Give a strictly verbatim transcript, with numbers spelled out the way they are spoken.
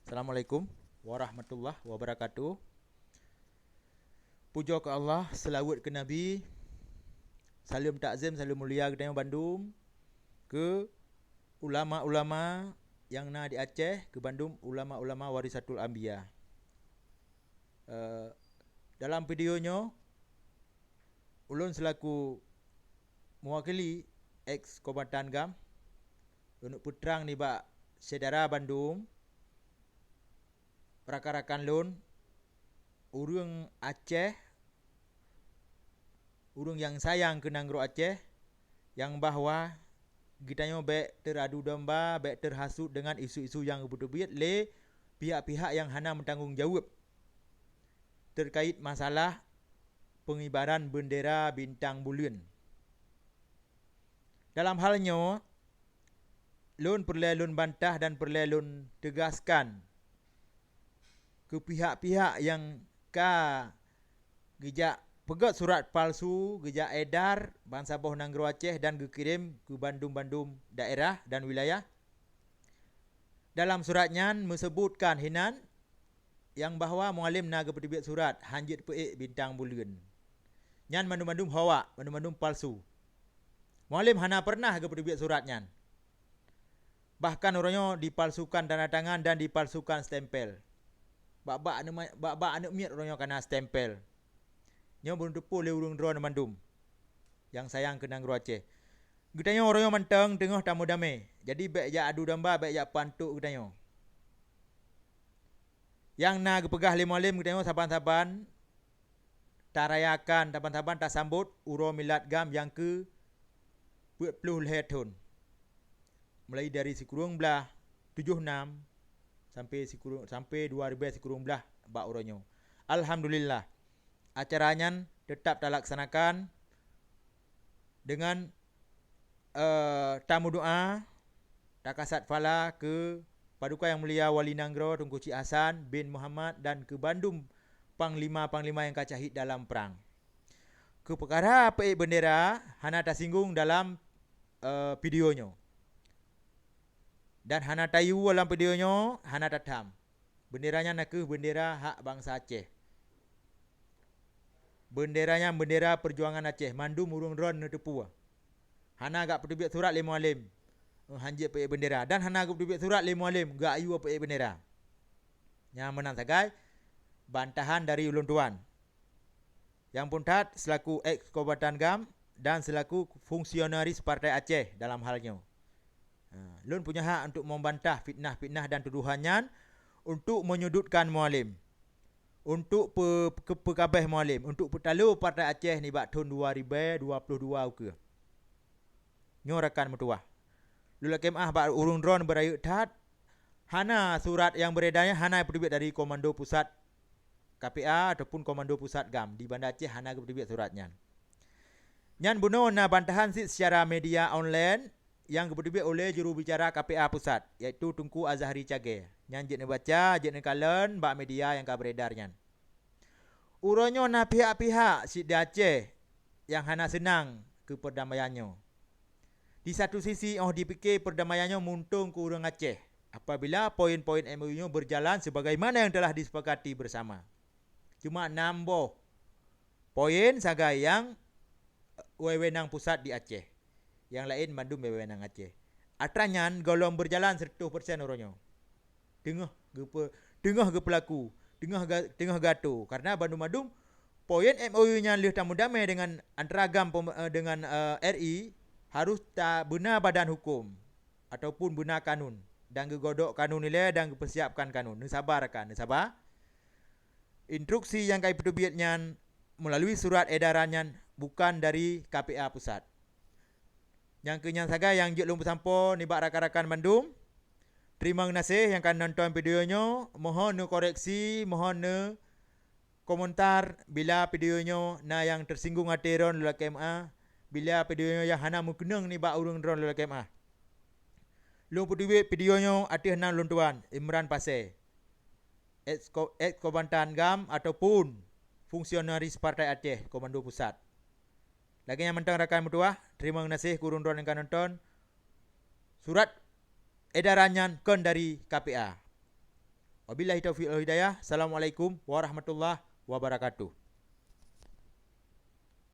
Assalamualaikum warahmatullahi wabarakatuh. Pujoe keu Allah, seulaweuet keu Nabi, saleuem takzim, saleuem mulia geutanyoe bandum keu ulama-ulama nyang na di Aceh, keu bandum ulama-ulama warisatul anbiya. Eh, dalam video nyoe, ulôn seulaku meuwakili eks kombatan GAM, lôn peutrang nibak syedara bandum, rakan-rakan lôn, ureuëng Aceh, ureuëng nyang sayang keu nanggroe Aceh, nyang bahwa geutanyoe bék teuradu domba, bék teurhasut deungon isu-isu nyang geupeuteubiet lé pihak-pihak nyang hana meutanggong jaweueb terkait masalah peungibaran beundera bintang buleuen. Dalam hal nyoe, lôn peureulée lôn bantah dan peureulée lôn teugaskan keu pihak-pihak nyang ka geujak peugét surat palsu, geujak edar bansaboh nanggroe Aceh dan geukirém keu bandum-bandum daerah dan wilayah. Dalam surat nyan meuseubutkan hinan nyang bahwa Mualem na geupeuteubiet surat han jeuet peuék bintang buleuen. Nyan mandum-mandum hoak, mandum-mandum palsu. Mualem hana peureunah geupeuteubiet surat nyan. Bahkan uroe nyoe dipalsukan tanda tangan dan dipalsukan stempel. Bak-bak aneuk ma-, bak-bak aneuk miet uroe nyoe kana stempel. Nyoe beuneuteupeu lé ureuëng droeneuh mandum nyang sayang keu nanggroe Aceh. Geutanyoe uroe nyoe mantong teungoh tameudamé. Jadi bék jak adu domba, bék jak pantok geutanyoe. Nyang na geupeugah lé Mualem geutanyoe saban-saban tarayakan, saban-saban tasambot uroe milad GAM nyang keu peuet ploh lhée thon. Mulai dari sikureueng blaih tujoh nam sampai sikureueng, sampai dua ribée sikureueng blaih bak uroe nyoe. Alhamdulillah, acara nyan teutap talaksanakan deungon, eh, tameudoá, takasat phala keu Paduka Yang Mulia Wali Nanggroe Teungku Chik Hasan bin Muhammad dan keu bandum panglima-panglima nyang ka syahid dalam prang. Keu peukara peuék beundera hana tasinggong dalam, eh, video nyoe. Dan hana tayue lam video nyoe, hana tatham. Beundera nyan nakeuh beundera hak bansa Aceh. Beundera nyan beundera peujuangan Aceh, mandum ureuëng droeneuh neuteupeue. Hana gak peuteubiet surat lé Mualem, eh, han jeuet peuék beundera, dan hana geupeuteubiet surat lé Mualem gak yue peuék beundera. Nyan meunan sagai bantahan dari ulôn tuan, nyang phon that seulaku eks kombatan GAM dan seulaku fungsionaris Partai Aceh dalam hal nyoe. Ha, lôn punya hak untuk membantah fitnah-fitnah dan tuduhan nyan untuk menyudutkan Mualem, untuk pe-, ke-, peukabeh Mualem, untuk peutalo Partai Aceh nibak thon dua ribée dua ploh dua ukeue. Nyoe rakan meutuwah, lôn lakée meuáh bak ureuëng droeneuh beurayeuk that, hana surat nyang beredar nyan hana peuteubiet dari komando pusat K P A ataupun komando pusat GAM di Banda Aceh hana geupeuteubiet surat nyan. Nyan bunoe na bantahan cit seucara media online nyang geupeuteubiet oleh jurubicara K P A pusat, yaitu Teungku Azhari Cagée. Nyan jeuet neubaca, jeuet neukalon bak media nyang ka beredar nyan. Uroe nyoe na pihak-pihak cit di Aceh nyang hana seunang keu peurdamaian nyoe. Di satu sisi, óh jipike peurdamaian nyoe muntong keu ureuëng Aceh apabila poin-poin M O U nyoe berjalan sebagaimana yang telah disepakati bersama. Cuma nam boh poin sagai nyang wewenang pusat di Aceh. Nyang laén mandum wewenang Aceh. Atra nyan gohlom berjalan seratus persen uroe nyoe. Teungoh geupe-, teungoh geupeulaku, teungoh ga-, teungoh geuato. Karena bandum-bandum poin M O U nyan lheueh tameudamai dengan antara GAM pem-, eh, dengan, eh, R I, harus ta-, beuna badan hukum ataupun beuna kanun dan geugodok kanun ilée dan geupeusiapkan kanun. Neusaba rakan, neusaba. Instruksi nyang ka jipeuteubiet nyan meulalu surat edaran nyan bukan dari K P A pusat. Nyang keu nyan sagai nyang jeuet lôn peusampoe nibak rakan-rakan bandum. Teurimong geunaséh nyang ka nonton video nyoe, mohon neukoreksi, mohon neukomentar bila video nyoe na nyang teusinggung até droen lôn lakée meuáh, bila video nyoe nyang hana meukeunong nibak ureuëng droen lôn lakée meuáh. Lôn peuteubiet video nyoe ateueh nan lôn tuan, Imran Pasé, eks ko-, eks kombatan GAM ataupun fungsionaris Partai Aceh Komando Pusat. Lagée nyan mantong rakan meutuwah, teurimong geunaséh keu ureuëng droen nyang ka nonton. Surat edaran nyan kon dari K P A. Wabillahi taufiq wal hidayah. Assalamualaikum warahmatullahi wabarakatuh.